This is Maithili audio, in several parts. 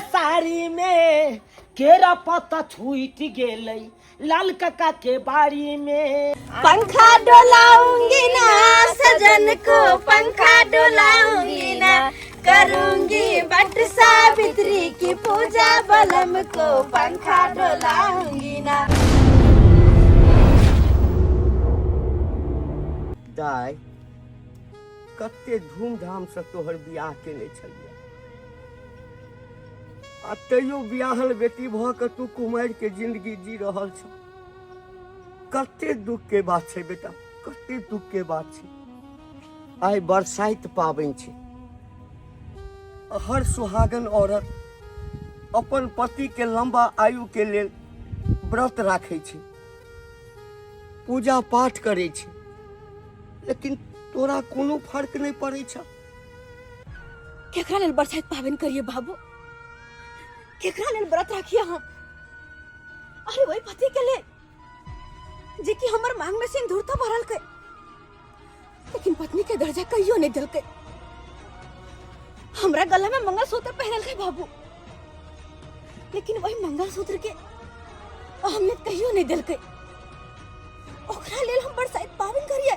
साड़ी में केरा पत्ता छूट गेलै लाल काका के बाड़ी में। पंखा डोलाऊंगी ना सजन को, पंखा डोलाऊंगी ना, करूंगी बट सावित्री की पूजा, बलम को पंखा डोलाऊंगी ना। दाय, कते धूमधाम से तोहर बियाह केने छलियै आ तैयो बियाहल बेटी भऽ कऽ तू कुमारि के जिंदगी जी रहल छ। कते दुख के बात छै बेटा, कते दुख के बात छै। आइ बरसाइत पाबनि छै, हर सुहागन औरत अपन पति के लंबा आयु के लेल व्रत राखै छै, पूजा पाठ करै छै, लेकिन तोरा कोनो फर्क नहि पड़ै छ। केकरा लेल बरसाइत पाबनि करिए बाबू, केकरा लेल व्रत राखिए हम? अरे वही पति के लेल जे कि हमर मांग में सिंदूर तो भरलकै, लेकिन पत्नी के दर्जा कहियो नहीं दिलकै। हमरा गला में मंगलसूत्र पहनलकै बाबू, लेकिन वही मंगलसूत्र के अहमियत कहियो नहीं दिलकै। ओकरा लेल हम बरसाइत पाबनि करिए?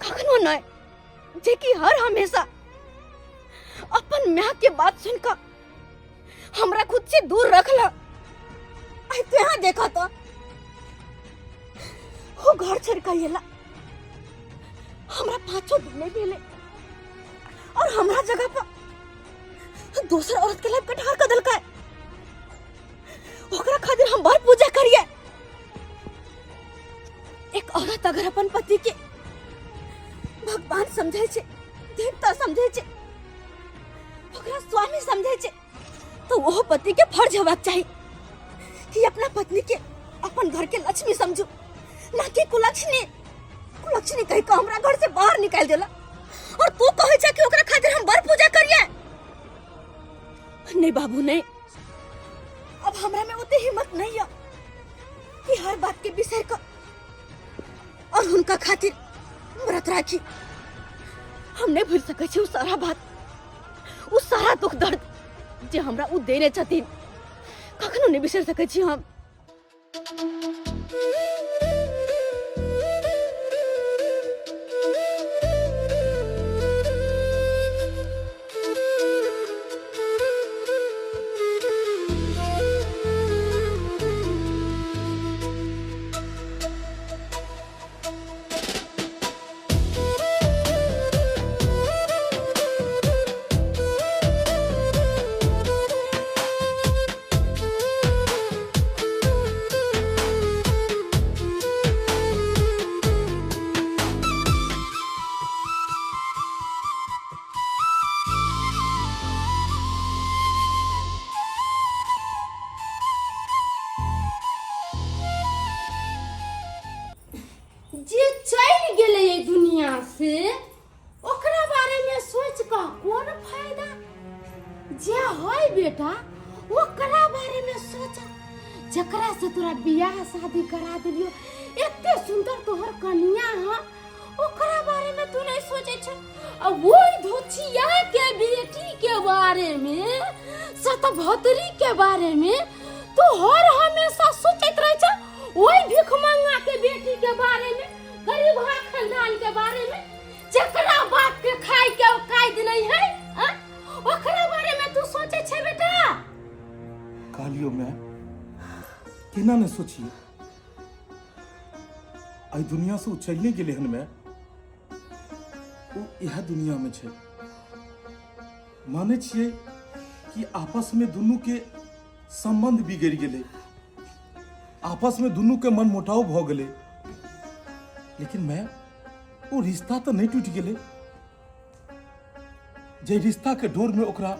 कखनो नहीं। जे कि हर हमेशा अपन माय के बात सुन कर हमरा खुद से दूर रखला। आई तो यहाँ देखा तो वो घर छोड़ कर अयला, हमरा पांचों दिन नहीं भेले और हमरा जगह पर दोसर औरत के लाइफ कटहर कर दिलकै। ओकरा खातिर हम बड़ पूजा करिए। एक औरत अगर अपन पति के भगवान समझे छे, देवता समझे छे, ओकरा स्वामी समझे छे, तो वो पति के फर्ज होबाक चाही कि अपना पत्नी के अपन घर के लक्ष्मी समझू, ना कि कुलक्ष्मी। कुलक्ष्मी कह के हमरा घर से बाहर निकाल देला और तू कहे छे कि ओकरा खातिर हम बड़ पूजा करिए। नहीं बाबू नहीं, अब हमरा में ओते हिम्मत नहीं है कि हर बात के विषय का और उनका खातिर व्रत राखी। हम नहीं भूल सकै छी उ सारा बात, उ सारा दुख दर्द जे हमरा उ देने छथिन, कखनो नहीं बिसरि सकै छी हम। जे चलि गेलै एहि दुनिया से ओकरा बारे में सोच कऽ कोन फायदा। जे है बेटा ओकरा बारे में सोच, जकरा से तोरा बियाह शादी करा देलियो, एते सुंदर तोहर कनिया है, ओकरा बारे में तू नहीं सोचे छ। आ वही धोचिया के बेटी के बारे में, सतभत्री के बारे में तू हर हमेशा सोचैत रहे छ। वही भिखमंगा के बेटी के बारे में, गरीबहा खानदान के बारे में, जकरा बाप के खाए के औकात नहीं है, आ? ओकरा बारे में तू सोचे छे बेटा। कहलियो मैं केना ने सोचिए, आई दुनिया से ओ चलिए गेलै हन। मैं ओ इएह दुनिया में छै। मानै छियै कि आपस में दुनू के संबंध बिगड़ि गेलै, आपस में दुनू के मन मुटाव भऽ गेलै, लेकिन मैं ओ रिश्ता तऽ नहि टूटि गेलै। जे रिश्ता के डोर में ओकरा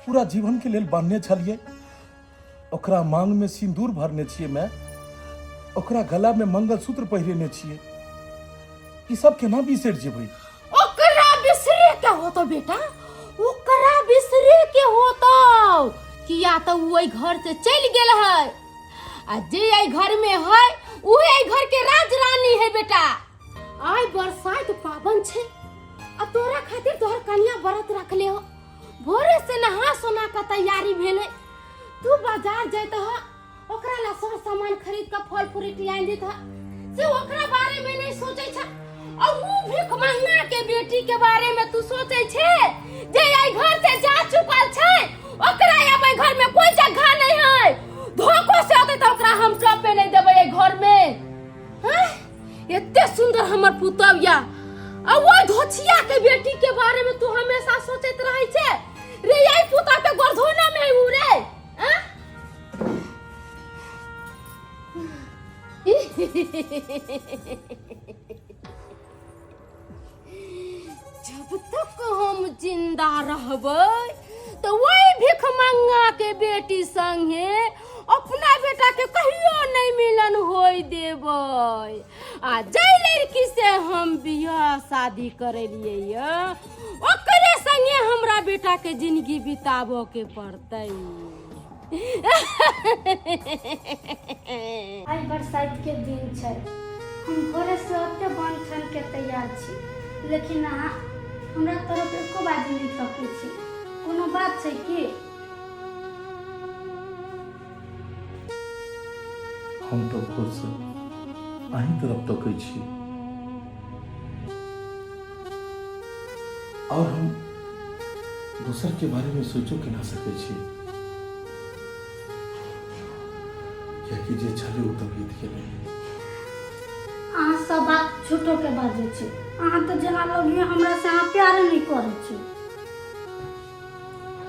पूरा जीवन के लेल बांधने छलियै, ओकरा मांग में सिंदूर भरने छियै मैं, ओकरा गला में मंगलसूत्र पहिरेने छियै, ई सब केना बिसरि जेबै? ओकरा बिसरे के होतो बेटा, ओकरा बिसरे के होतो, किया तो उ एहि घर से चलि गेल है आ जे एहि घर में है उहे एहि घर के राज रानी है बेटा। आइ बरसाइत पाबन छै आ तोरा खातिर तोहर कनिया व्रत रखले हो, भोर तैयारी भेलै। तू बाजार जैतह, ओकरा ला सब सामान खरीद के फल फ्रूट आनि देतह, से ओकरा बारे में नहीं सोचै छ। और ऊ भीख मंगना के बेटी के बारे में तू सोचै छे जे आई घर से जा चुकल छै, ओकरा अब एहि घर में कोई जगह नहीं है। धोखो से अतै तऽ ओकरा हम टपे नहीं देबै एहि घर में। हैं? एते सुंदर हमर पुतहु या आ वो धोछिया के बेटी के बारे में तू हमेशा सोचैत रहै छे रे। यही पुतहु के गोरधोना में है ऊ रे। हैं? जब तक हम जिंदा रहबै तो वही भिखमंगा के बेटी संगे अपना बेटा के कहियो नहीं मिलन होय देबै। आ जै लड़की से हम बियाह शादी करेलिए ये, ओकरे संगे हमरा बेटा के जिंदगी बिताबऽ के पड़तै। आइ बरसाइत के दिन छै, हम भोरे से ओते बन ठन के तैयार छी, लेकिन अहाँ हमरा तरफ एको बाजी नहि तकै छी। कोनो बात छै की? हम तऽ भोरसँ अहीं तरफ तकै छी और हम दोसर के बारे में सोचो के ना सकै छी, कियाकि जे छलै ओ तऽ बीत गेलै। अहाँ सब बात झूठो के बाजै छी। अहाँ तऽ जेना लगियो हमरा से अहाँ प्यारे नहि करै छी।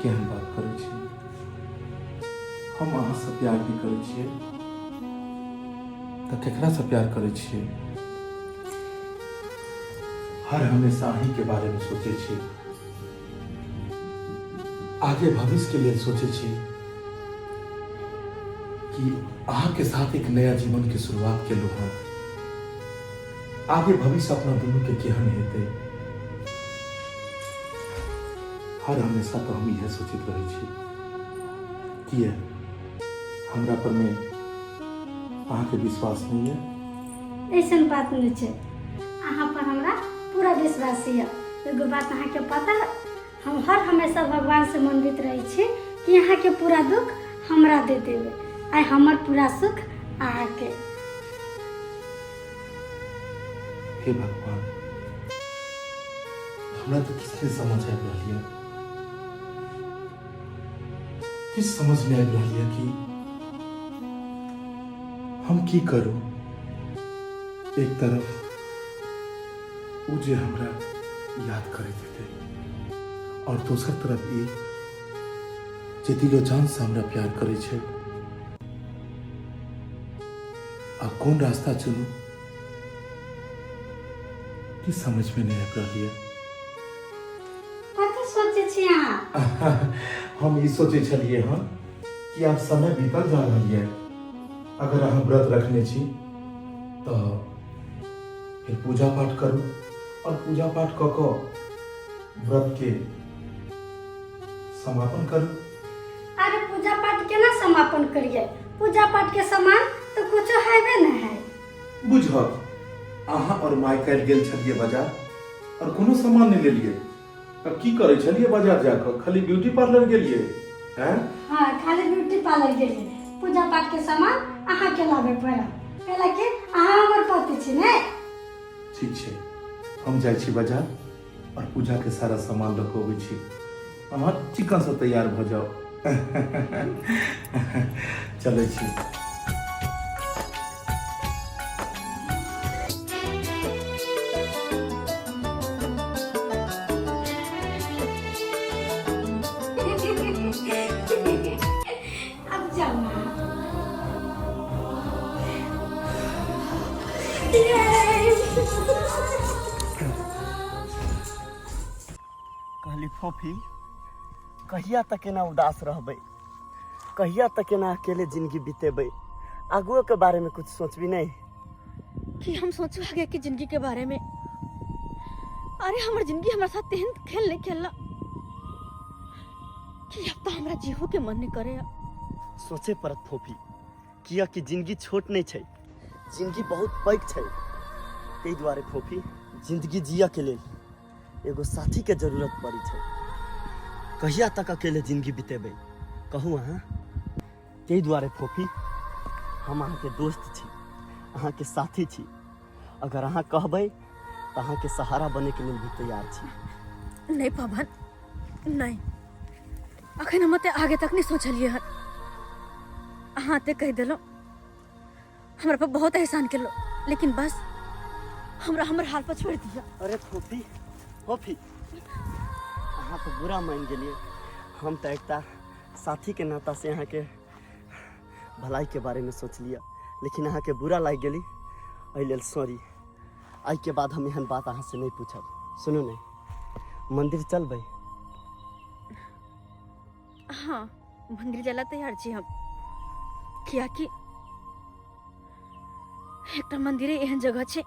केहन बात करै छी? हम अहाँ से प्यार नहि करै छियै तऽ केकरा से प्यार करै छियै? हर हमेशा अहीं के बारे में सोचै छी, आगे भविष्य के लेल सोचै छी कि अहाँ के साथ एक नया जीवन के शुरुआत केलहुँ हन, आगे भविष्य अपना दुनू के केहन हेतै। हर हमेशा तो हम इएह सोचैत रहै छी। किया हमरा पर में अहाँके विश्वास नहीं है? ऐसन बात नहीं छै, अहाँ पर हमरा पूरा विश्वास यऽ। एगो बात अहाँके पता, हम हर हमेशा भगवान से मनबैत रहै छी कि अहाँके पूरा दुख हमरा दे देबै, आइ हमर पूरा सुख अहाँके। हे भगवान, हमरा तऽ किछु नहि समझ आबि रहल यऽ, किछु समझ नहि आबि रहल यऽ कि हम की करू। एक तरफ ओ जे हमरा याद करैत हेतै और दोसर तरफ ई जे दिलो जान से हमरा प्यार करै छै। आब कोन रास्ता चुनू की समझ में नहीं आबि रहल यऽ। कथी सोचै छी अहाँ? हम ई सोचै छलियै हँ कि आब समय बीतल जा रहल यऽ, अगर अहाँ व्रत रखने छी तऽ फिर पूजा पाठ करू और पूजा पाठ कऽ कऽ व्रत के समापन करू। अरे पूजा पाठ केना समापन करिए? पूजा पाठ के सामान तो कुछो हैबे न है। बुझहक, अहाँ और माय काल्हि गेल छलियै बाजार और कोनो सामान नहि लेलियै, तब की करै छलियै बाजार जाकऽ? खाली ब्यूटी पार्लर गेलियै हैं? हाँ, खाली ब्यूटी पार्लर गेलियै। पूजा पाठ के सामान अहाँ के लाबे पड़त, कैला कि अहाँ हमर पति छी ने। ठीक छै, हम जाइ छी बाजार और पूजा के सारा सामान लऽ कऽ अबै छी। अहाँ चिकन से तैयार भऽ जाउ। चलै छी। अब जाओ ना। कहली फोफी, कहिया तक एना उदास रहबै? कहिया तक एना अकेले जिंदगी बितेबै? आगुओ के बारे में कुछ सोचबी नहीं? कि हम सोचू आगे की जिंदगी के बारे में? अरे हमर जिंदगी हमरा साथ तेहन खेल नहीं खेलला कि अब तो हमरा जीहो के मन नहीं करे। सोचे पड़त फोफी, किया कि जिंदगी छोट नहीं छै, जिंदगी बहुत पैघ छै। ताहि दुआरे फोफी, जिंदगी जिया के लेल एगो साथी के जरूरत पड़ी छै। कहिया तक अकेले जिंदगी बितेबै? कहू अहाँ। ताहि दुआरे फोफी, हम अहाँके दोस्त छी, अहाँके साथी छी। अगर अहाँ कहबै तऽ अहाँके सहारा बनैके लेल भी तैयार छी। नहि पवन, नहि, अखन हम ओते आगे तक नहि सोचलियै हन। अहाँ एते कहि देलहुँ, हमरा पर बहुत एहसान केलहुँ, लेकिन बस हमरा हमर हाल पर छोड़ि दिअ। अरे फोफी, फोफी, अहाँ तऽ बुरा मानि गेलियै। हम तऽ एकटा साथीके नातासँ अहाँके भलाइके बारेमे सोचलियै, लेकिन अहाँके बुरा लागि गेली, एहि लेल सॉरी। एहिके बाद हम एहन बात अहाँसँ नहि पूछब। सुनू ने, मन्दिर चलबै? हाँ, मंदिर जाला तैयार छी हम, कियाकि एकटा मंदिरे एहन जगह छै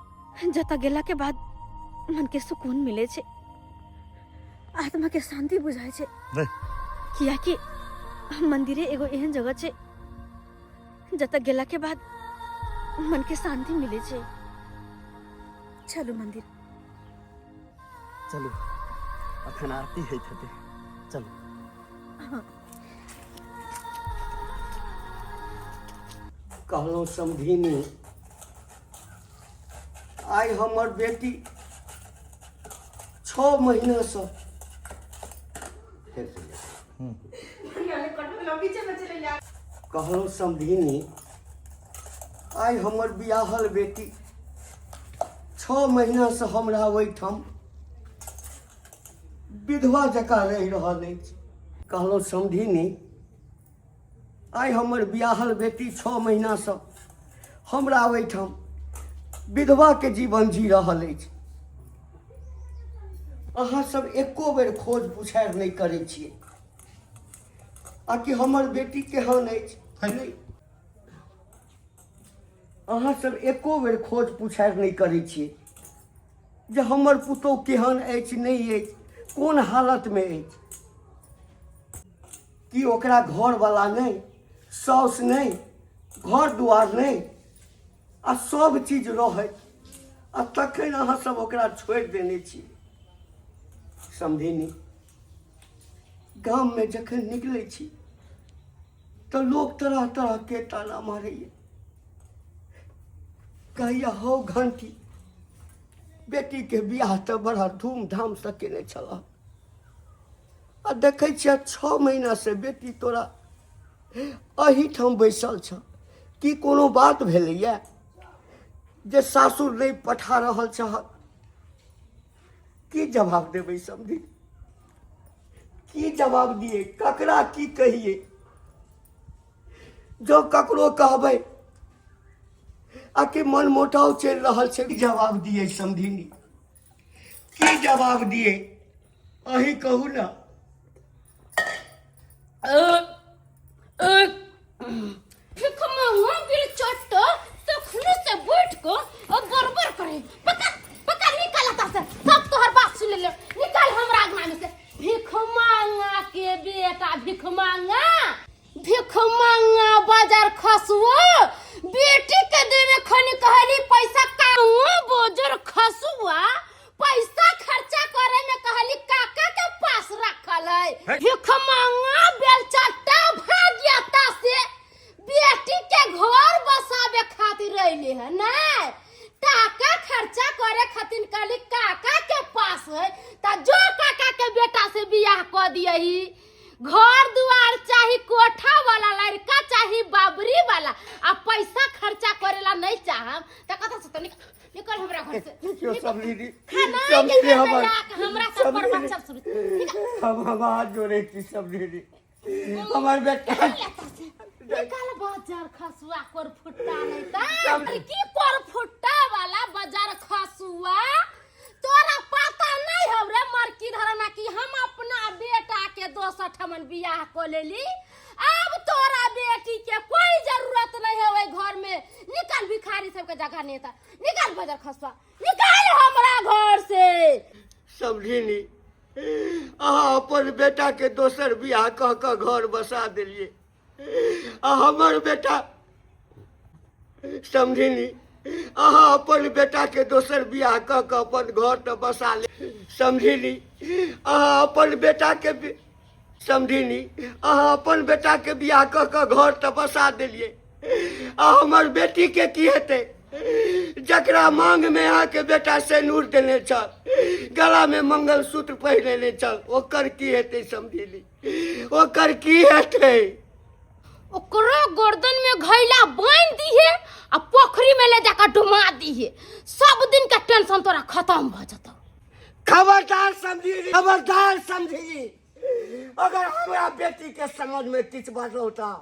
जतऽ गेला के बाद मन के सुकून मिले छै, आत्मा के शांति बुझाय छै। नहीं। कियाकि मंदिरे एगो एहन जगह छै जतऽ गेला के बाद मन के शांति मिले छै। चलू मंदिर। चलू, अखन आरती होइत हेतै, चलू। कहलहुँ समधिनी, आइ हमर बेटी 6 महीनासँ कहलहुँ समधिनी, आइ हमर बियाहल बेटी 6 महीनासँ हमरा ओहिठाम विधवा जकाँ रहि रहल अछि। कहलहुँ समधिनी, आइ हमर बियाहल बेटी 6 महीनासँ हमरा ओहिठाम विधवाके जीवन जी रहल अछि। अहाँ सब एको बेर खोज पुछारि नहि करै छियै आ कि हमर बेटी केहन अछि। नहि, अहाँ सब एको बेर खोज पुछारि नहि करै छियै जे हमर पुतोहु केहन अछि, नहि अछि, कोन हालतमे अछि। कि ओकरा घरवला नहि, साउस नहि, घर दुआर नहि, आ सब चीज रहै, आ तखन अहाँ सब ओकरा छोड़ि देने छी। समधिनी, गाममे जखन निकलै छी तऽ लोक तरह तरहके ताना मारैए, कहैया हौ घंटी, बेटीके बियाह तऽ बड़ा धूमधामसँ केने छलह, आ देखै छियै 6 महीनासँ बेटी तोरा एहिठाम बैसल छ। की कोनो बात भेलैए जे सासुर नहि पठा रहल छह? की जवाब देबै समधी? की जवाब दिए? ककरा की कहिए? जो ककरो कहबै आ कि मन मोटाव चलि रहल छै। की जवाब दिए समधिनी? की जवाब दिए? अही कहू ना। तखने से बैठ को और बड़बड़ करे, पकड़ पकड़, निकाल एतऽ से, सब तोहर बात सुन ले, निकाल हमरा अंगना में से। भीख मांगा के बेटा, भीख मांगा, भीख मांगा, बाजार खसुओ बेटी के देवे खनी कहली पैसा काऊ बोजर खसुआ पैसा खर्चा करे में कहली काका के पास रखल है। भीख मांगा बेलचट्टा भाग्यता से बेटी के घर बसावे खातिर रैले है, नहीं टाका खर्चा करे खातिर कहली काका के पास है, त जो काका के बेटा से बियाह क दियही। घर दुआर चाही, कोठा वाला लड़का चाही, बाबरी वाला, आ पैसा खर्चा करेला नहीं चाहम त कथा से त निकल हमरा घर से। देखियो समधिनी, खाना के समधिनी घर में हमर, जाके हमरा सब पर समधिनी, बच्चा शुरू। निकल। हम हाथ जोड़े छी समधिनी, हमर बेटा निकल बाजार खसुआ कर फुट्टा नहीं ता। अरे की कर फुट्टा वाला बाजार खसुआ, तोरा पता नहीं हौ रे मरकी धरना कि हम अपना बेटा के दोसर ठमन बियाह क लेली। अब तोरा बेटी के कोई जरूरत नहीं है ओई घर में। निकल भिखारी सबके जगह नहीं था, निकल बाजार खसुआ, निकल हमरा घर से। समझिनी, अहाँ अपन बेटा के दोसर बियाह कह कऽ घर बसा देलियै, आ हमर बेटा, समझिनी, अहाँ अपन बेटा के दोसर बियाह कऽ कऽ अपन घर तऽ बसा ले। समझिनी, अहाँ अपन बेटा के समधिनी, अहाँ अपन बेटाके बियाह कऽ कऽ घर तऽ बसा देलियै, आ हमर बेटीके की हेतै, जकरा मांगमे अहाँके बेटा सेनूर देने छल, गलामे मंगलसूत्र पहिरेने छल, ओकर की हेतै समधिनी, ओकर की हेतै? ओकरो गर्दन में घैला बांध दिहे आ पोखरी में ले जाकर डुमा दिहे, सब दिन के टेंशन तोरा खत्म भ जतौ। खबरदार समझी, खबरदार समझी, अगर हमरा बेटी के समझ में किछु बदलौ तऽ,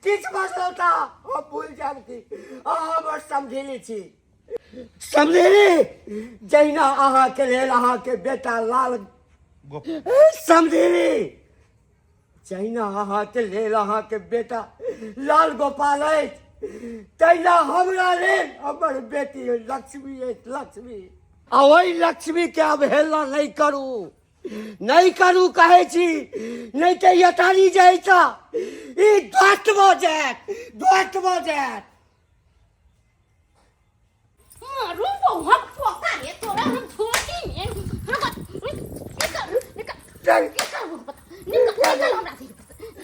किछु बदलौ तऽ हम भूल जायब कि अहाँ हमर समझेली छी। समझेली, जहिना अहाँके लेल अहाँके बेटा लाल, समझेली, जहिना अहाँके लेल अहाँके बेटा लाल गोपाल अछि, तहिना हमरा लेल हमर बेटी लक्ष्मी अछि, लक्ष्मी। आ ओहि लक्ष्मीके अवहेलना नहि करू, नहि करू कहै छी, नहि तऽ यतारी जाइ तऽ ई ध्वस्त भऽ जायत, ध्वस्त भऽ जायत। मारू बहुत पोता रे तोरा हम धोती में निकल निकल चल। निकल बहुत निकल निकल हमरा से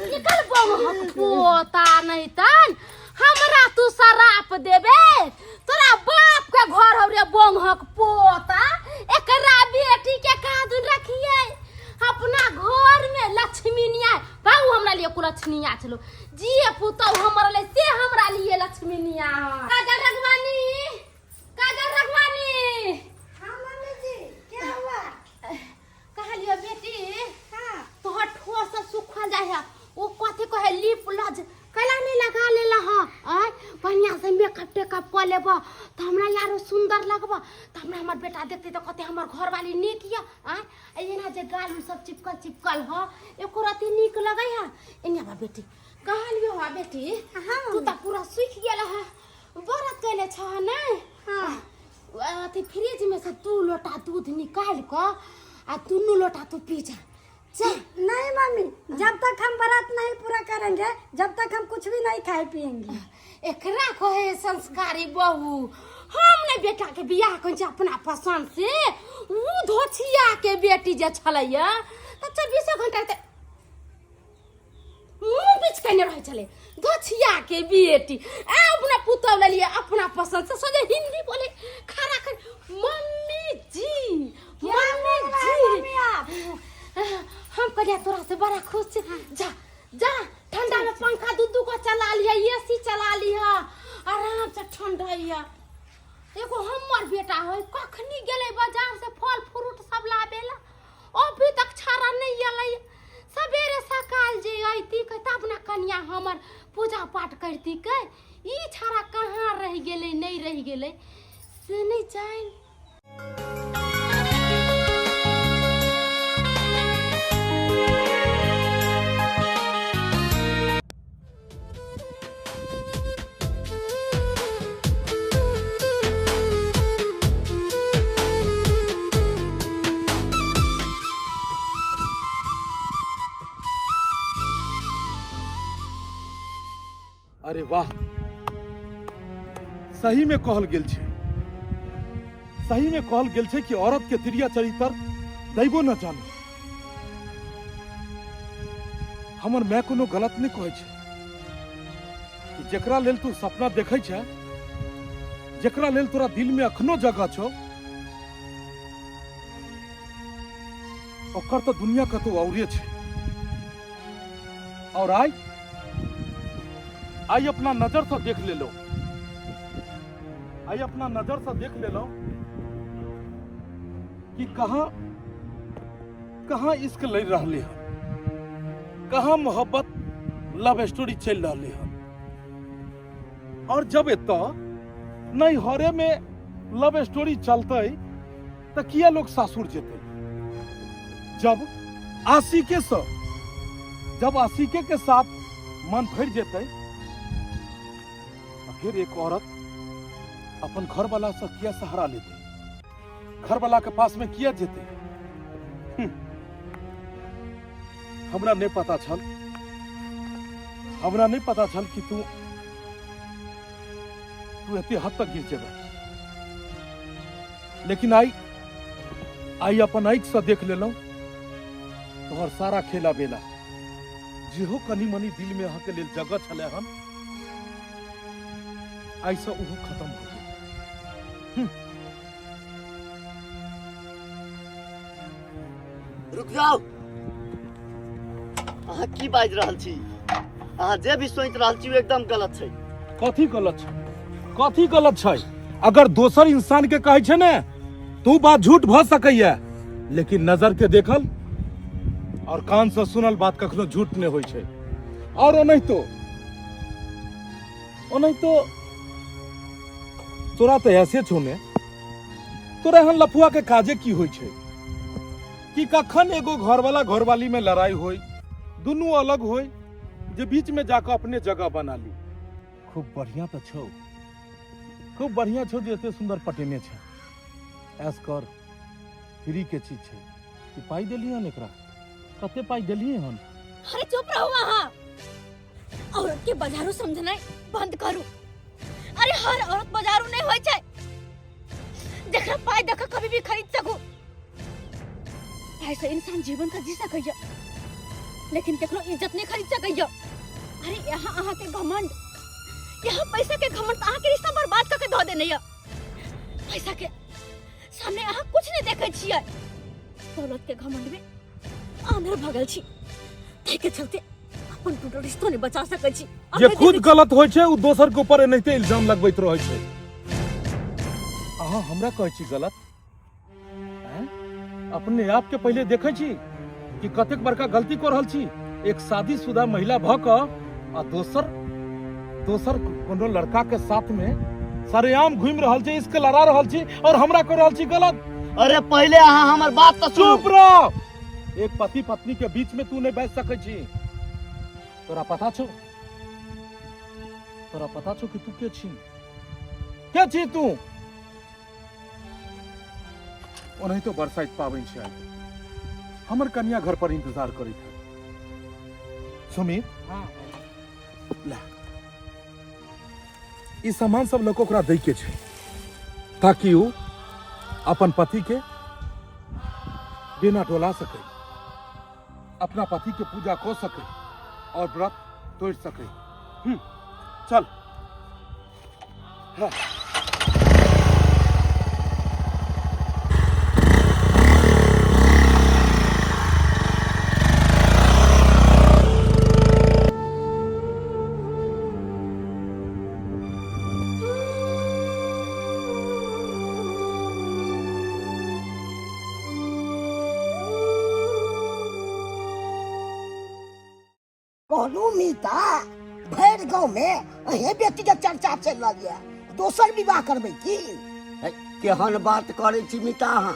निकल बहुत पोता। नहीं तन हमरा तू शराप देबे, तोरा बाप के घर हौ रे बोंगहक पोता। एकरा बेटी के कादुन रखिए अपना घर में लक्ष्मीनिया बाबू हमरा लिए कुलक्षणिया छलो, जिए पुतौ हमर ले से हमरा लिए लक्ष्मीनिया। काजल रघवानी, काजल रघवानी। हाँ मम्मी जी, क्या हुआ? कहलियो बेटी, हाँ। तोहर ठोर सब सुखल जाय है, ओ कथी कहे लिप लज कैला नहीं लगा लेला ह? आय बढ़िया से मेकअप टेकअप कऽ लेब तऽ हमरा यारो सुंदर लगब, तऽ हमरा हमर बेटा देखते तऽ कहते हमर घरवाली नीक यऽ। आय एना जे गाल उल सब चिपकल चिपकल ह, एको रत्ती नीक लगै है? एने बा बेटी, कहलियो हा बेटी। हाँ। तू तऽ पूरा सूखि गेल है, व्रत कैले छह ने? हाँ। अथी फ्रिज में से 2 लोटा दूध निकाल कऽ आ दुनू लोटा तू पी जा, चल। नहीं मम्मी, जब तक हम व्रत नहीं पूरा करेंगे जब तक हम कुछ भी नहीं खाए पिएंगे। एकरा कहे संस्कारी बहू। हम ने बेटा के बियाह करै छी अपना पसंद से, ऊ धोछिया के बेटी जे छलैया तऽ 24 घंटा तऽ मुँह बिचकने रहै छलै धोछिया के बेटी। आ अपना पुतहु लेलियै अपना पसंद से, सोझे हिंदी बोले खड़ा कर, मम्मी जी मम्मी जी। हम कहलियै तोरा से बड़ा खुश छी, जा जा ठंडा में पंखा दू दू को चला लिह, एसी चला लिह, आराम से ठंडा हिया। एगो हमर बेटा है, कखनी गेलै बाजार से फल फ्रूट सब लाबेला, अभी तक छाड़ा नहीं एलै। सवेरे सकाल जे अयती के तब ने कनिया हमर पूजा पाठ करती के, ई छाड़ा कहाँ रहि गेलै नहीं रहि गेलै से नहीं जानि। अरे वाह, सही में कहल गेल छै, सही में कहल गेल छै कि औरत के तिरिया चरित्र दैबो न जाने। हमर माय कोनो गलत नहीं कहै छै कि जेकरा लेल तू सपना देखै छै, जेकरा लेल तोरा दिल में अखनो जगह छौ, ओकर तो दुनिया कतौ औरे छै। और आई आई अपना नजर से देख लेलो, आई अपना नजर से देख लेलो कि कहाँ कहाँ इश्क लड़ रहले हन, कहाँ मोहब्बत लव स्टोरी चल रहले हन। और जब एतऽ नैहरे में लव स्टोरी चलते तऽ किया लोग सासुर जेतै? जब आशिके से, जब आशिके के साथ मन भर जेतै, तऽ फिर एक औरत अपन घर वाला से किया सहारा लेतै, घर वाला के पास में किया जेतै? हमरा नहीं पता छल, हमरा नहीं पता छल कि तू तू एते हद तक गिर जेबे, लेकिन आई आई अपन आँखि से देख लेलहुँ तोहर सारा खेला बेला जेहो कनी मनी दिल में अहाँके लेल जगह छलै हन, आइसँ ओहो खत्म भऽ गेल। रुक जाउ, अहाँ की बाजि रहल छी? अहाँ जे भी सोचि रहल छी ओ एकदम गलत छै। कथी गलत छै? कथी गलत छै? अगर दोसर इंसान के कहै छै ने तो बात झूठ भऽ सकैया, लेकिन नजर के देखल और कान से सुनल बात कखनो झूठ नहि होइ छै। और ओनाहितो ओनाहितो तोरा तऽ ऐसे छौ ने, तोरा एहन लफुआ के काजे की होइ छै कि कखन एगो घरवाला घरवाली में लड़ाई होई, दुनू अलग होई, जे बीच में जाकर अपने जगह बना ली। खूब बढ़िया तो छौ, खूब बढ़िया छौ जे एते सुंदर पटेने छै। ऐस कर, फ्री के चीज छै कि पाई देलियै हन एकरा? कते पाई देलियै हन? अरे चुप रहू अहाँ, औरत के बाजारू समझनाइ बंद करू। अरे हर औरत बाजारू नहीं होय छै जकरा पाई दऽ कऽ कभी भी खरीद सकू। पाई से इंसान जीवन तऽ जी सकैया, लेकिन केकरो इज्जत नहीं खरीद सकैया। अरे यहाँ अहाँ के घमंड, यहाँ पैसा के घमंड तऽ अहाँ के रिश्ता बर्बाद कऽ के धऽ देने यऽ। पैसा के सामने अहाँ कुछ नहीं देखै छियै, दौलत के घमंड में आंधर भऽ गेल छी, ताहि के चलते अपन टूटल रिश्तो नहीं बचा सकै छी। जे खुद गलत होइ छै ओ दोसर के ऊपर एनाहिते इल्जाम लगबैत रहै छै। अहाँ हमरा कहै छी गलत? हैं? अपने आप के पहिले देखै छी कि कतेक बड़का गलती कऽ रहल छी। एक शादीशुदा महिला भऽ कऽ आ दोसर दोसर कोनो लड़का के साथ में सरेआम घूमि रहल छी, इश्क लड़ा रहल छी और हमरा कह रहल छी गलत। अरे पहिले अहाँ हमर बात तऽ सुनू। चुप रह, एक पति पत्नी के बीच में तू नहीं बैठ सकै छी। तोरा पता छौ, तोरा पता छौ कि तू के छी? के छी तू? ओनाहितो बरसाइत पाबनि छै आइ, हमर कनिया घर पर इंतजार करैत है। सुमित, ला ई सामान सब लोग ओकरा दै के छै ताकि ओ अपन पति के बिना डोला सके, अपना पति के पूजा कऽ सके और व्रत तोड़ सके। चल। हाँ। कहलू मीता, भरि गाँव में अहें बेटी के चर्चा चलि रहल यऽ, दोसर विवाह करबै की? है, केहन बात करै छी मिता अहाँ?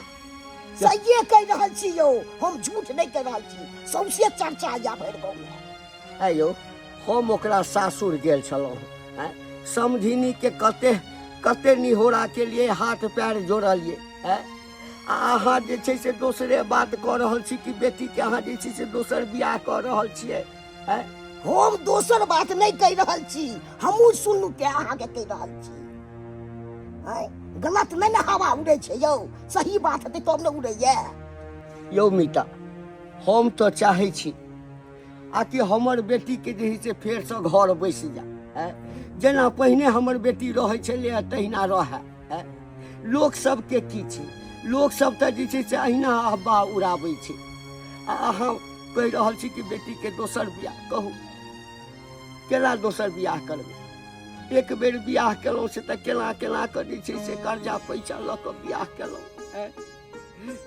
सहिए कहि रहल छी यौ, हम झूठ नहि कहि रहल छी, सौंसे चर्चा यऽ भरि गाँव में। है यौ, हम ओकरा सासुर गेल छलहुँ हैं, समधिनी के कते कते निहोरा के लिए हाथ पैर जोड़लिए हैं, आ अहाँ जे छै से दोसरे बात कऽ रहल छी कि बेटीके अहाँ जे छै से दोसर बियाह कऽ रहल छियै हैं? हम दोसर बात नहि कहि रहल छी, हमहूँ सुनू के अहाँके कहि रहल छी। आँय, गलत नहि ने हवा उड़ै छै यौ, सही बात हेतै तब ने उड़ैया। यौ मीता, हम तऽ चाहै छी आ कि हमर बेटीके जे है से फेरसँ घर बैसि जाय आँय, जेना पहिने हमर बेटी रहै छलैए तहिना रहए आँय। लोक सबके की छै, लोक सब तऽ जे छै से अहिना अफवाह उड़ाबै छै, आ अहाँ कहि रहल छी कि बेटीके दोसर बियाह। कहू केना दोसर बियाह करबै? एक बेर बियाह केलहुँ से तऽ केना केना कऽ जे छै से कर्जा पैसा लऽ कऽ बियाह केलहुँ आँय।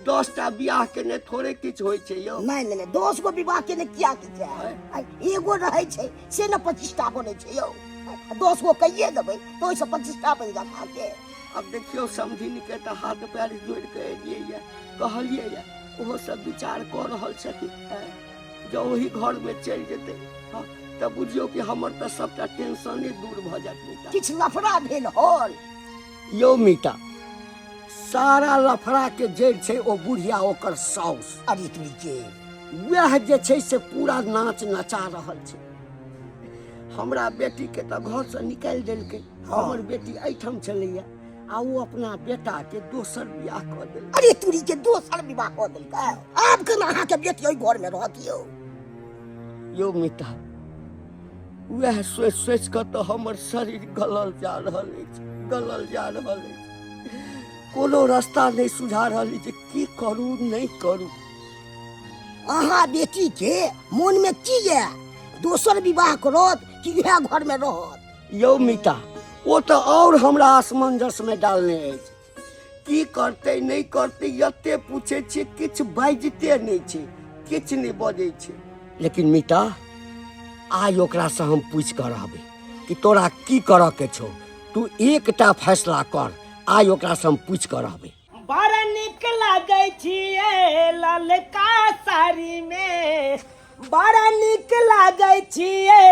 10टा बियाह केने थोड़े किछु होइ छै यौ। नहि नहि नहि, 10 गो विवाह केने किया की छै? आइ एगो रहै छै से ने 25टा बनै छै यौ, 10 गो कहिए देबै तऽ ओहिसँ 25टा बनि जायत अहाँके। आब देखियौ समधिन के तऽ हाथ पैर जोड़ि कऽ एलियै यऽ, कहलियै यऽ, ओहो सब विचार कऽ रहल छथिन आँय। जँ ओहि घरमे चलि जेतै हँ तऽ बुझियौ कि हमर तऽ सबटा टेंशने दूर भऽ जायत मीता। किछु लफड़ा भेल हन? यौ मीता, सारा लफड़ा के जड़ि छै ओ बुढ़िया, ओकर साउस। अरे तुरी के वएह जे छै से पूरा नाच नचा रहल छै। हमरा बेटी के तऽ घर से निकालि देलकै। हमर बेटी एहिठाम छलैया आ ओ अपना बेटा के दोसर बियाह कऽ देलक। अरे तुरी के दोसर विवाह कऽ देलकै, आब केना अहाँके बेटी ओहि घर में रहत यौ? यौ मिता, वएह सोचि सोचि कऽ तऽ हमर शरीर गलल जा रहल अछि, गलल जा रहल अछि। कोनो रास्ता नहि सुझा रहल अछि जे की करू नहि करू। अहाँ बेटी के मन में की यऽ, दोसर विवाह करत कि इएह घर में रहत? यौ मिता, ओ तऽ आओर हमरा असमंजसमे डालने अछि। की करतै नहि करतै एते पूछै छियै, किछु बाजिते नहि छै, किछु नहि बजै छै। लेकिन मिता, आइ ओकरासँ हम पूछि कऽ रहबै कि तोरा की करऽ के छौ, तू एकटा फैसला कर। आइ ओकरासँ हम पूछि कऽ रहबै। बड़ा नीक लागै छियै ललका साड़ी में, बड़ा नीक लागै छियै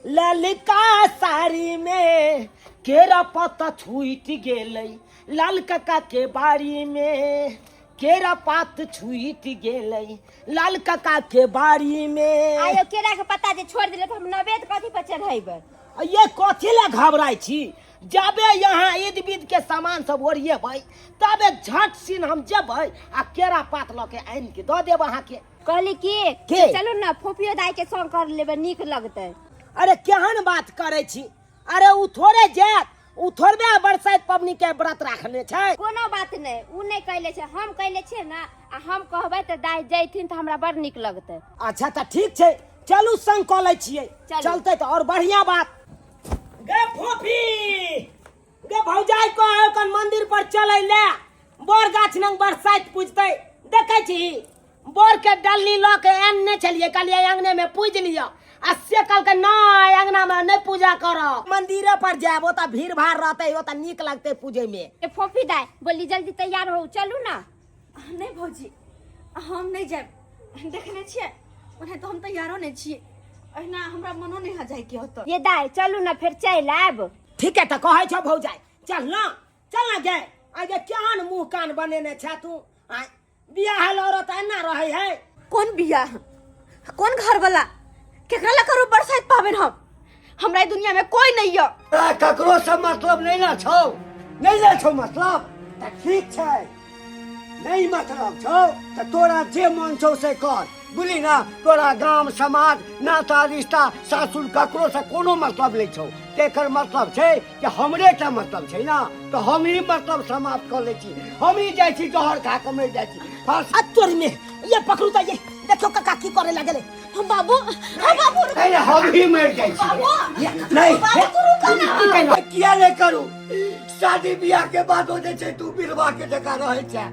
ललका साड़ी में, केरा पत्ता छूटि गेलै लाल काका के बाड़ी में, केरा पात छूटि गेलै लाल काका के बाड़ी में। आयो केरा के पत्ता जे छोड़ देले तऽ हम नवेद कथी पर चढ़ेबै? ये कथी लए घबराइ छी? जबे यहाँ ईद बीद के सामान सब ओरिएबै तबे झट सिन हम जेबै आ केरा पात लऽ के आनि के दऽ देब अहाँके। कहली की के? चलू ने फोफियो दाई के संग कर लेबै, नीक लगतै। अरे केहन बात करै छी, अरे उ थोड़े जायत, उ थोड़बे बरसाइत पबनी के व्रत राखने छै। कोनो बात नहि, उ नहि कैले छै, हम कैले छियै ने, आ हम कहबै तऽ दाई जैथिन तऽ हमरा बड़ नीक लगतै। अच्छा तऽ ठीक छै, चलू संग कऽ लै छियै। चलू। चलतै तऽ और बढ़िया बात। गे फोफी गे, भौजाई कह कन मंदिर पर चलै ले, बर गाछ नंग बरसाइत पूजतै। देखै छी बर के डल्ली लऽ के आनने छलियै, कहलियै अंगने में पूज लिअ, आ से कहलकै नहि अंगना में नहि पूजा करब, मंदिरे पर जायब, ओतऽ भीड़ भाड़ रहतै, ओतऽ नीक लगतै पूजै में। ए फोफी दाई, बोली जल्दी तैयार हो, चलू ना। नहि भौजी, हम नहि जायब। देखने छियै ओना तऽ हम तैयारो नहि छियै, अहिना हमरा मनो नहि है जायके ओतऽ। ये दाई चलू ना, फेर चलि आयब। ठीक है तऽ कहै छौ भौजाई, चल ना, चल ना गे। आइ गे केहन मुँह कान बनेने छे तू? आइ बियाहल औरत एना रहै है? कोन बियाह, कोन घर वाला, केकरा ला करू बरसाइत पाबनि हम? हमरा ई दुनिया में कोई नहीं है। तोरा ककरो से मतलब नहीं ना छौ, नहीं ना छौ मतलब तऽ ठीक छै, नहीं मतलब छौ तऽ तोरा जे मन छौ से कर, बुझली ना? तोरा गाम समाज नाता रिश्ता सासुर ककरो से कोनो मतलब नहीं छौ, तेकर मतलब छै कि हमरे टा मतलब छै ना, तऽ हम ही मतलब समाप्त कऽ लै छी, हम ही जाइ छी जहर खा कऽ मरि जाइ छी। फांसी आ तोरी में ये पकड़ू तऽ ये देखियो काका की करे लागले। हम बाबू, हम बाबू, रुक। अरे हम ही मर जाइ छी। बाबू, नहीं। बाबू, तू रुको ना। किया नहीं करू? शादी बियाह के बाद हो जाइ छै तू बिलवा के जकाँ रहै छै,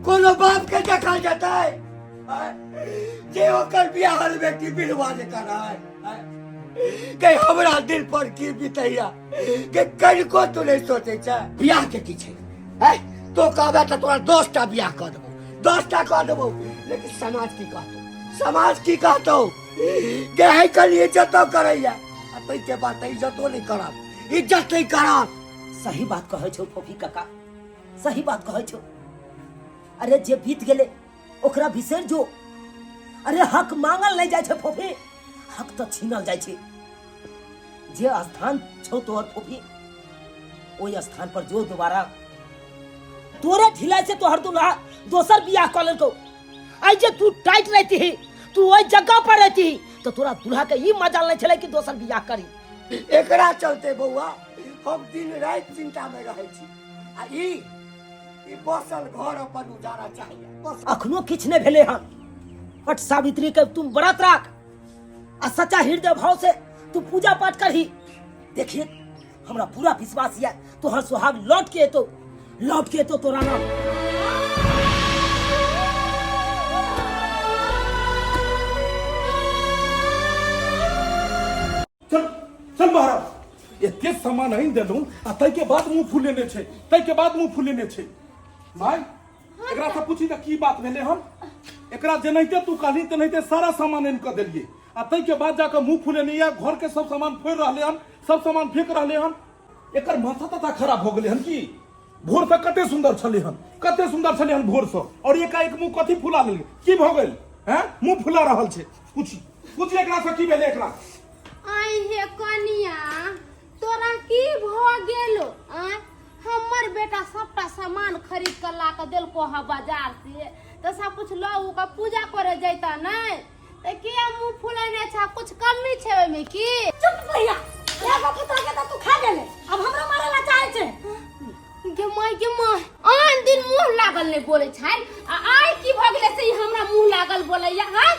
कोनो बाप के देखल जेतै जे ओकर बियाहल बेटी बिलवा जकाँ रहै? के हमरा दिल पर की बीतैया के कनिको तू नहीं सोचै छै। बियाह के की छै? हैं तो कहबे तऽ तोरा 10टा बियाह कऽ देबौ, 10टा कऽ देबौ, लेकिन समाज की कहतौ? समाज की कहतौ? के है कल इज्जतो करैया आ ताहिके बाद तऽ इज्जतो नहीं करब, इज्जत नहीं करब। सही बात कहै छौ फोफी काका, सही बात कहै छौ। अरे जे बीत गेलै ओकरा बिसरि जो। अरे हक मांगल नहीं जाइ छै फोफी, हक तऽ छीनल जाइ छै। जे स्थान छौ तोहर फोफी, ओहि स्थान पर जो दोबारा। तोरे ढिलाई से तोहर दुल्हा दोसर बियाह कऽ लेलकौ। आइ जे तू टाइट रहती ही, तू ओहि जगह पर रहती ही, तऽ तोरा दुल्हा के ई मजाल नहीं छलै कि दोसर बियाह करी। एकरा चलते बौआ हम दिन राति चिंता में रहै छी, आ ई बसल घर अपन उजाड़ा चाहिए बस। अखनो किछु नहि भेलै हन। वट सावित्री के तुम व्रत राख आ सच्चा हृदय भाव से तू पूजा पाठ करही। देखिए हमरा पूरा विश्वास यऽ तोहर सुहाग लौट के एतो, लौट के एतो तोरा नाम। चल चल बाहर, एते सामान आनि देलहुँ आ ताहिके बाद मुँह फुलेने छै, ताहिके बाद मुँह फुलेने छै। माय, एकरा से पूछी तऽ की बात भेलै हन? एकरा जेनाहिते तू कहली तेनाहिते सारा सामान आनि कऽ देलियै आ ताहिके बाद जाकऽ मुँह फुलेने या घर के सब सामान फोड़ि रहलै हन, सब सामान फेंक रहलै हन। एकर माथा ताथा खराब भऽ गेलै हन की? भोर से कते सुंदर छलै हन, कते सुंदर छलै हन भोर से, और एकाएक मुँह कथी फुला लेलकै? की भऽ गेल? हैं मुँह फुला रहल छै। पूछी पूछी एकरा से की भेलै एकरा? आई हे कनिया, तोरा की भऽ गेलो? आय हमर बेटा सबटा सामान खरीद के ला के देलको हा बाजार से तऽ सब कुछ लऽ उ के पूजा करे जैता नहि तऽ किया मुंह फुलेने छा कुछ कमी छै ओहिमे की चुप भैया एगो पुतोह के तऽ तू खा गेले अब हमरो मारे ला चाहे छै गे माय गे माय आन दिन मुंह लागल नहि बोलै छै आ आइ की भऽ गेलै से ई हमरा मुंह लागल बोलैया हँ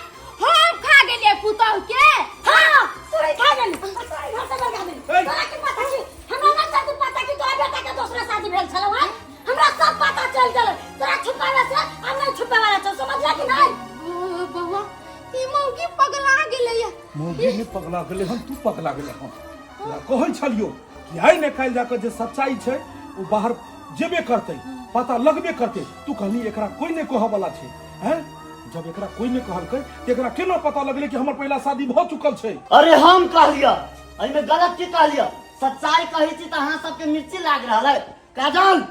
हम खा गेलियै पुतोह के हाँ तू ही खा गेली और तोरा घर से भगा देली तोरा की पता की हमरा ना चल पता की तोरा बेटा के दूसरा शादी भेल छलौ हां हमरा सब पता चल गेल तोरा छुपावे से हम नहीं छुपावे वाला छौ समझला कि नहीं ओ बौआ ई मौगी पगला गेलैया मौगी ने पगला गेलै हन तू पगला गेलै हन तोरा कहै छलियो कि आइ ने काल्हि जाकऽ जे सच्चाई छै ओ बाहर जेबे करतै पता लगबे करतै तू कहली एकरा कोई नहि कहऽ वाला छै हैं जब एकरा कोई नहि कहलकै तऽ एकरा केना पता लगलै कि हमर पहिला शादी भऽ चुकल छै अरे हम कहलिया एहिमे गलत की कहलिया सच्चाई कहै छी तऽ अहाँ सबके मिर्ची लाग रहल है काजल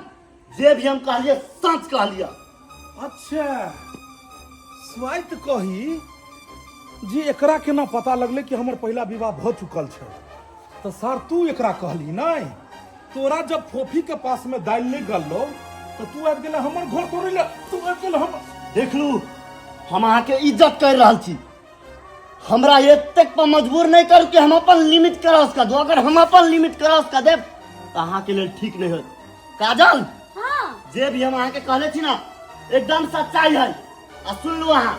जे भी हम कहलिए सच कहलिए अच्छा स्वाइत कही जे एकरा केना पता लगलै कि हमर पहिला विवाह भऽ चुकल छै तऽ सर तू एकरा कहली नहि तोरा जब फोफी के पास में दालि नहि गललो तऽ तू आबि गेलै हमर घर तोड़ै लए तू आबि गेल हम देखलू हम अहाँके इज्जत कर रहल छी हमरा एतेक पर मजबूर नहि करू कि हम अपन लिमिट क्रॉस कर दू अगर हम अपन लिमिट क्रॉस कर देब तऽ अहाँके लेल ठीक नहि होत काजल हाँ जे भी हम अहाँके कहले छी ना एकदम सच्चाई है आ सुन लू अहाँ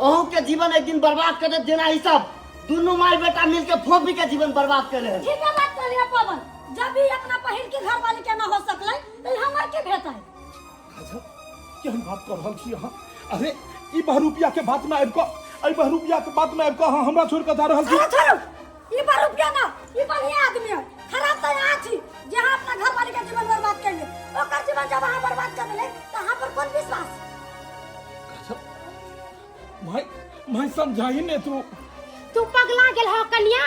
अहूँ के जीवन एक दिन बर्बाद कर देत जेना ई सब दुनू माय बेटा मिलके फोफी के जीवन बर्बाद कर है ठीक है बात कहलिए पवन जब भी अपना पहिल के घर वाली के ना हो सकलै तो हमर के भेटै अच्छा केहन बात कर रहल छी अहाँ अरे ई बहरूपिया के बात में आबि कऽ एहि बहरूपिया के बात में आबि कऽ अहाँ हमरा छोड़ि कऽ जा रहल छी छोड़ो छोड़ो ई पर रुपया ना ई बढ़िया आदमी है खराब तो यहाँ छी जे अहाँ अपना घर वाली के जीवन बर्बाद कर ले ओकर जीवन जब अहाँ बर्बाद कर देले तो अहाँ पर कौन विश्वास अच्छा माय माय समझाही ने तू तू पगला गेल हो कनिया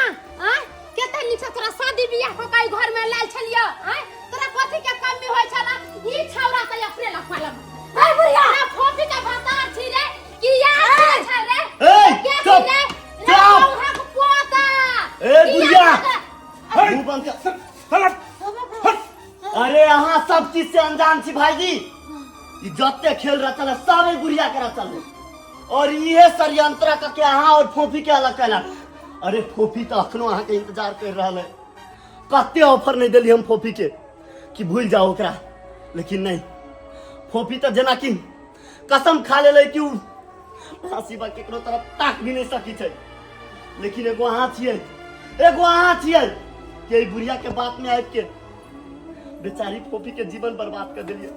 आय केते नीक से तोरा शादी बियाह कऽ के घर में लायल छलियो आय तोरा कथी के कमी होय छला ई छौरा त अपने ला पालम ए बुढ़िया तोरा फोफी के भतार छी रे कि यार छी रे ए, के छी चुप, रे चुप। हक पोता ए, बुढ़िया। हे, मुंह बंद कर। चल हट अरे अहाँ सब चीज से अनजान छी भाईजी ई जते खेल रचल है सब एहि बुढ़िया के रचल है और इहे षडयंत्र करके अहाँ और फोफी के अलग कैलक अरे फोफी तऽ अखनो अहाँके इंतजार कर रहल है कते ऑफर नहीं देली हम फोफी के कि भूल जाओ ओकरा लेकिन नहीं फोफी तऽ जेनाकि कसम खा लेलै कि उ अहाँ सिवा केकरो तरफ ताक भी नहीं सकी छै लेकिन एगो अहाँ छियै एगो अहाँ छियै कि एहि बुढ़िया के बात में आबि के बेचारी फोफी के जीवन बर्बाद कर देलियै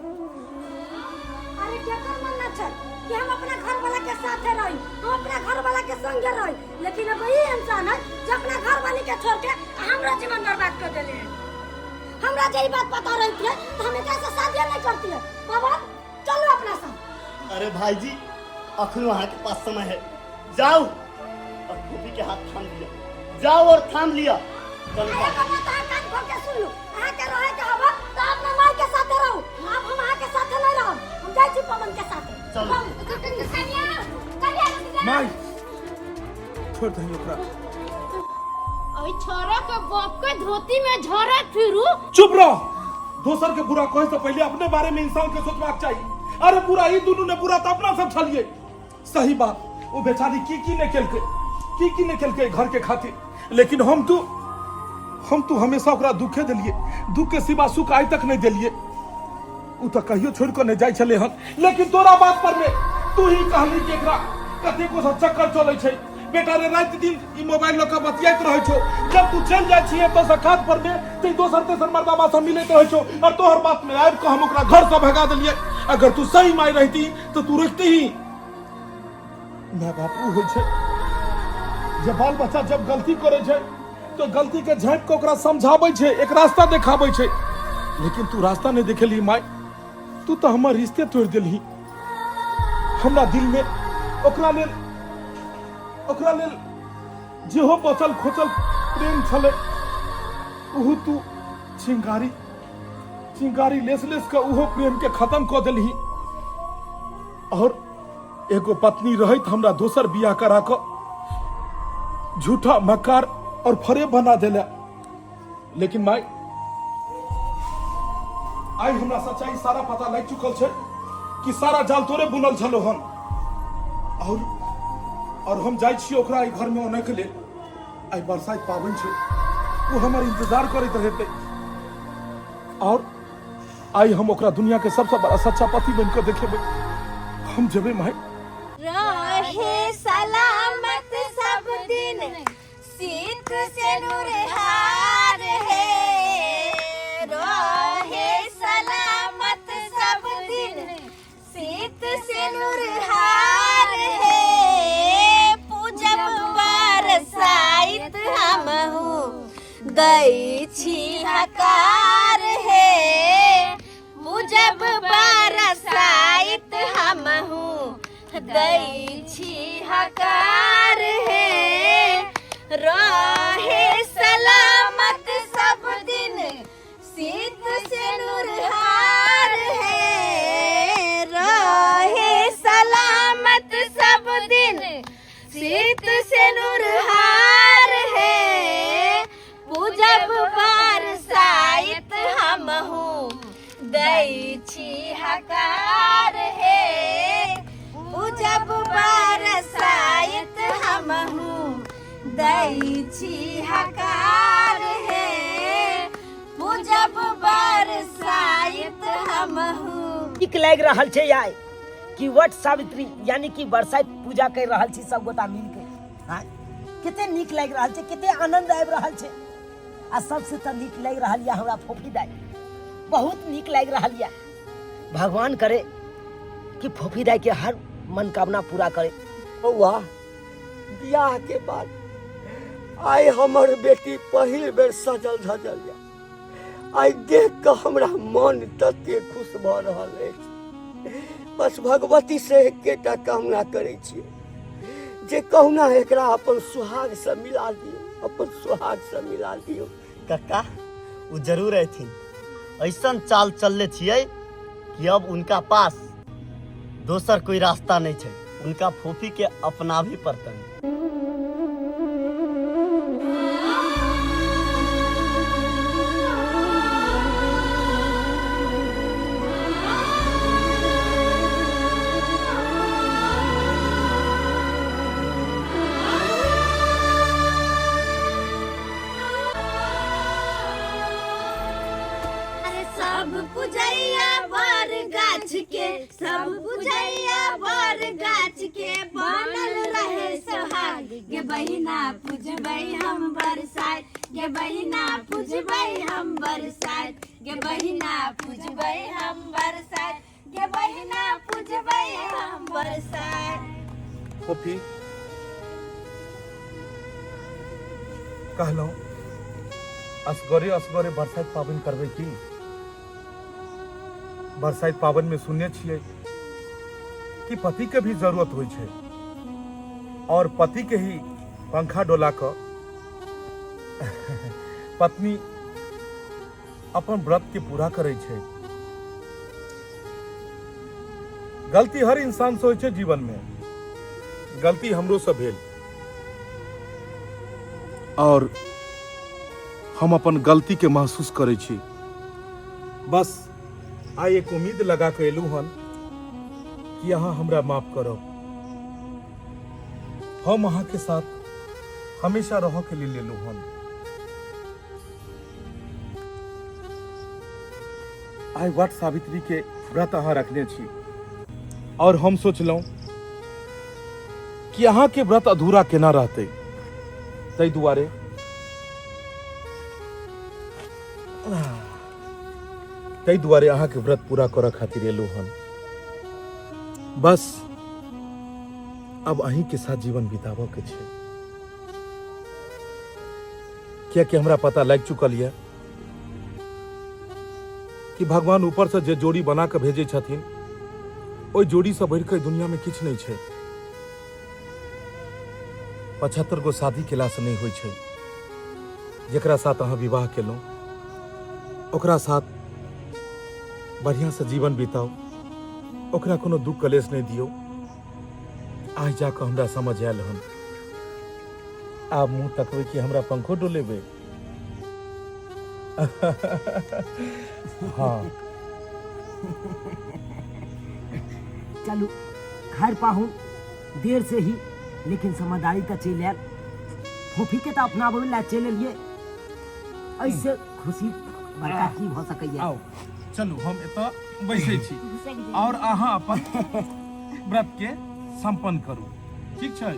अरे केकर मन ना छै कि हम अपना घर वाला के साथे रही हम अपना घर वाला के संगे रही लेकिन अब ई इंसान है जो अपना घर वाली के छोड़ के हमरा जीवन बर्बाद कर देले है हमरा जे ई बात पता रहती है तो हम एकरा से शादी नहीं करती है बाबा चलो अपना साथ अरे भाईजी अखनो अहाँ के पास समय है जाओ और फोफी के हाथ थाम लिया जाओ और थाम लिया चलो अरे बाबा तहां कान खोल के सुन लो अहाँ के रहे के हवा तो अपना माई के साथे रहू अब हम अहाँ के साथे नहीं रहब हम जाइ छी पवन के साथे चलो। कन्या कन्या रुक जा माय छोड़ दही ओकरा ओइ छोरा के बाप के धोती में झोरा फिरू चुप रह दोसर के बुरा कहे से पहले अपने बारे में इंसान के सोचबाक चाहिए अरे बुरा ई दुनू ने बुरा तो अपना सब छलिए सही बात वो बेचारी की की नहीं केलकै की की नहीं केलकै घर के खातिर लेकिन हम तू हमेशा ओकरा दुखे देलिए दुख के सिवा सुख आइ तक नहीं देलिए उ तऽ कहियो छोड़ कऽ नहि जाइ छलै हन लेकिन तोरा बात पर में तू ही कहली कि एकरा कतेको सब चक्कर चलै छै बेटा रे राति दिन ई मोबाइल लऽ कऽ बतियाइत रहै छौ जब तू चलि जाइ छियै एतऽ से काज पर में तऽ दोसर तेसर मर्दाबा से मिलैत रहै छौ और तोहर बात में आबि कऽ हम ओकरा घर से भगा देलियै अगर तू सही माय रहिती तऽ तू रोकती ही माय बाप उ होइ छै जे बाल बच्चा जब गलती करै छै तऽ गलती के झाँपि कऽ ओकरा समझाबै छै एक रास्ता देखाबै छै लेकिन तू रास्ता नहि देखेलही माय तू तऽ हमर रिश्ते तोड़ि देलही हमरा दिल में ओकरा लेल जेहो बचल खोचल प्रेम छलै ओहो तू चिंगारी चिंगारी लेस लेस के ओहो प्रेम के खत्म कऽ देलही और एगो पत्नी रहैत हमरा दोसर बियाह करा कऽ झूठा मकार और फरेब बना देला लेकिन माई आइ हमरा सच्चाई सारा पता लागि चुकल छै कि सारा जाल तोरे बुनल छलो हन और और हम जाइ छी ओकरा एहि घर में अनै के लेल। आइ बरसाइत पाबनि छै, ओ हमर इंतजार करैत रहतै और आइ हम ओकरा दुनिया के सबसे बड़ा सच्चा पति बन के देखेबै। हम जेबै माय। रहे सलामत सब दिन सीत से नुरहार है, रहे सलामत सब दिन सीत से नुरहार है। पूजब बरसाइत हमहू दै छी हकार हे, पूजब बरसाइत हमहू दै छी हकार हे। रहे सलामत सब दिन सीत से नुरहार है, रहे सलामत सब दिन सीत से नुरहार है। पूजब बरसाइत हमहू दै छी हकार हे, पूजब बरसाइत हमहू दै छी हकार हे, पूजब बरसाइत हमहू। नीक लागि रहल छै आइ कि वट सावित्री यानी कि बरसाइत पूजा कर रहल छी सब गोटा मिल के। हाँ, कते नीक लागि रहल छै, कते आनंद आबि रहल छै। आ सबसे तऽ नीक लागि रहल यऽ हमरा फोफी दाई, बहुत नीक लागि रहल यऽ। भगवान करे कि फोफी दाई के हर मनोकामना पूरा करे। बौआ, बियाह के बाद आइ हमर बेटी पहिल बेर सजल धजल यऽ। आइ देख कऽ हमरा मन तते खुश भऽ रहल अछि। बस भगवती से एकेटा कामना करै छियै जे कहुना एकरा अपन सुहाग से मिला दियौ, अपन सुहाग से मिला दियौ। कक्का, ओ जरूर अयथिन। ऐसन चाल चलले छियै कि अब उनका पास दोसर कोई रास्ता नहीं छै, उनका फोफी के अपनाबी पड़तन। अरे सब पूजैया बर गाछ के, सब पूजैया बर गाछ के, बनल रहे सोहाग गे बहिना पूजबै हम बरसाइत, गे बहिना पूजबै हम बरसाइत, गे बहिना पूजबै हम बरसाइत, गे बहिना पूजबै हम बरसाइत। फोफी, कहलहुँ असगरे असगरे बरसाइत पाबनि करबै की? बरसाइत पाबनि में सुनने छियै कि पति के भी जरूरत होइ छै और पति के ही पंखा डोला कऽ पत्नी अपन व्रत के पूरा करै छै। गलती हर इंसान से होइ छै जीवन में, गलती हमरो से भेल और हम अपन गलती के महसूस करै छी। बस आइ एक उम्मीद लगा के एलू हन कि अहाँ हमरा माफ करब। हम अहाँ के साथ हमेशा रह के लिए लेलू हन। आइ वट सावित्री के व्रत अहाँ रखने छी और हम सोचलहुँ कि अहाँ के व्रत अधूरा केना रहतै, ताहि दुआरे अहाँ के व्रत पूरा करऽ खातिर एलहुँ हन। बस अब अहीं के साथ जीवन बिताबऽ के छै, कियाकि हमरा पता लागि चुकल यऽ कि भगवान ऊपर से जे जोड़ी बना के भेजै छथिन ओहि जोड़ी से बढ़ि के दुनिया में किछु नहि छै। 75 गो शादी केला से नहि होइ छै। जेकरा साथ अहाँ विवाह केलहुँ ओकरा साथ बढ़िया से जीवन बिताउ, ओकरा कोनो दुख कलेश नहि दियौ। आइ जाकऽ हमरा समझ आयल हन। आब मुँह तकबै कि हमरा पंखो डोलेबै? हाँ, चलू खैर पाहुन देर से ही लेकिन समझदारी तऽ चलि आयल फोफी के तऽ अपनाबै लए चलि एलियै ऐसे खुशी बड़का की भऽ सकैया आउ चलू हम एतऽ बैसै छी और अहाँ अपन व्रत के संपन्न करू ठीक छै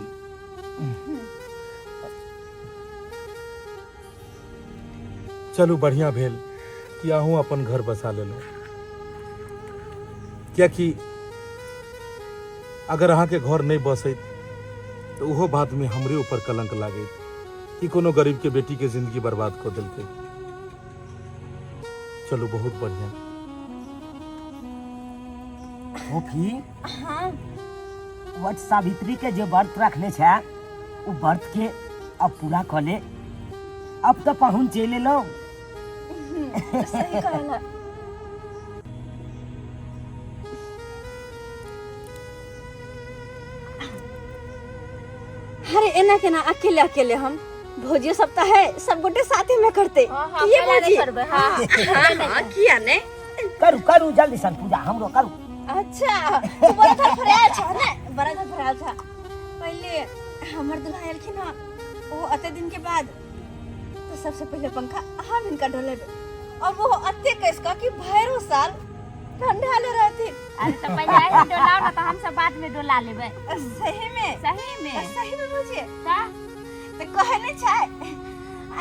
चलू बढ़िया भेल कि अहूँ अपन घर बसा लेलहुँ कियाकि अगर अहाँके घर नहि बसैत तऽ ओहो बातमे हमरे ऊपर कलंक लागैत कि कोनो गरीबके बेटीके जिंदगी बर्बाद कऽ देलकै चलू बहुत बढ़िया फोफी हाँ वट सावित्री के जे व्रत रखने छै ओ व्रत के अब पूरा कऽ ले अब तऽ पाहुन चलि एलौ सही कहला अरे एना केना अकेले अकेले हम भौजी सब तऽ है सब गोटे साथे में करते हाँ, हाँ, किए अकेला भौजी नहि करबै, हाँ। हाँ, हाँ, किया ने करू करू जल्दी सन पूजा हमरो करू अच्छा तू बड़ा धड़फड़ायल छह ने बड़ा धड़फड़ायल छह पहिले हमर दुल्हा एलखिन हँ ओ अते दिन के बाद तो सबसे पहिले पंखा हम हिनका डोलेबै और वो अते कस कऽ कि भैरो साल ठंडा ले रहथिन अरे तऽ पहिले अहीं डोलाउ ने तऽ हमसब बाद में डोला लेबै सही में सही में सही में बुझिए तऽ तो कहे नहीं छे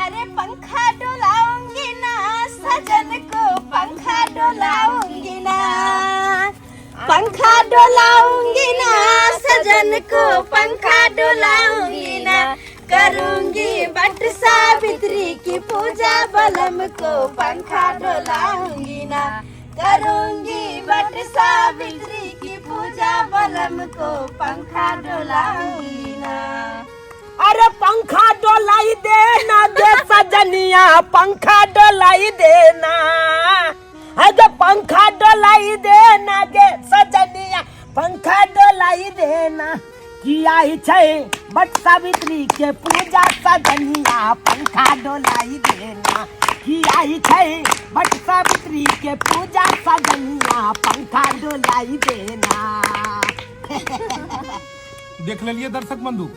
अरे पंखा डोलाऊंगी ना सजन को पंखा डोलाऊंगी ना पंखा डोलाऊंगी ना सजन को पंखा डोलाऊंगी ना करूंगी बट सावित्री की पूजा बलम को पंखा डोलाऊंगी ना करूंगी बट सावित्री की पूजा बलम को पंखा डोलाऊंगी ना अरे पंखा डोलाई देना दे सजनिया पंखा डोलाई देना अरे पंखा डोलाई देना गे सजनिया पंखा डोलाई देना किया ही छै बट सावित्री के पूजा सजनिया पंखा डोलाई देना किया ही छै बट सावित्री के पूजा सजनिया पंखा डोलाई देना देख लेलिए दर्शक बंधु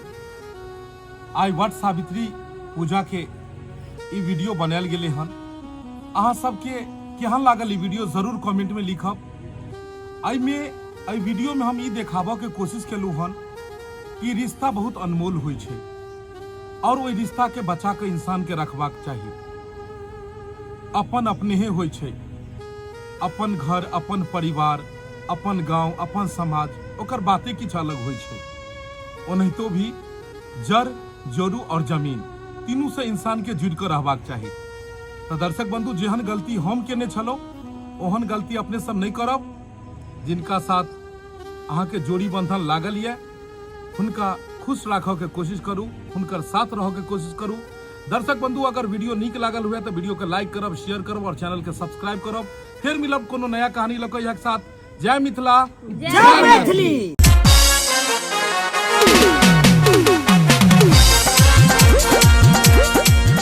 आइ वट सावित्री पूजा के ई वीडियो बनायल गेलै हन अहाँ सबके केहन लागल ई वीडियो जरूर कमेंट में लिखब एहिमे एहि वीडियो में हम ई देखाबऽ के कोशिश केलहुँ हन कि रिश्ता बहुत अनमोल होइ छै और ओहि रिश्ता के बचा के इंसान के रखबाक चाही अपन अपनेहे होइ छै अपन घर अपन परिवार अपन गांव अपन समाज ओकर बाते किछु अलग होइ छै ओनाहितो भी जड़ जड़ू और जमीन तीनू से इंसान के जुड़ि कऽ रहबाक चाही तऽ दर्शक बंधु जेहन गलती हम केने छलहुँ ओहन गलती अपने सब नहि करब जिनका साथ अहाँके जोड़ी बंधन लागल यऽ हुनका खुश राखऽ के कोशिश करू हुनकर साथ रहऽ के कोशिश करू दर्शक बंधु अगर वीडियो नीक लागल हुए तऽ वीडियो के लाइक करब शेयर करब और चैनल के सब्सक्राइब करब फिर मिलब कोनो नया कहानी लऽ कऽ इएह के साथ जय मिथिला जय मैथिली।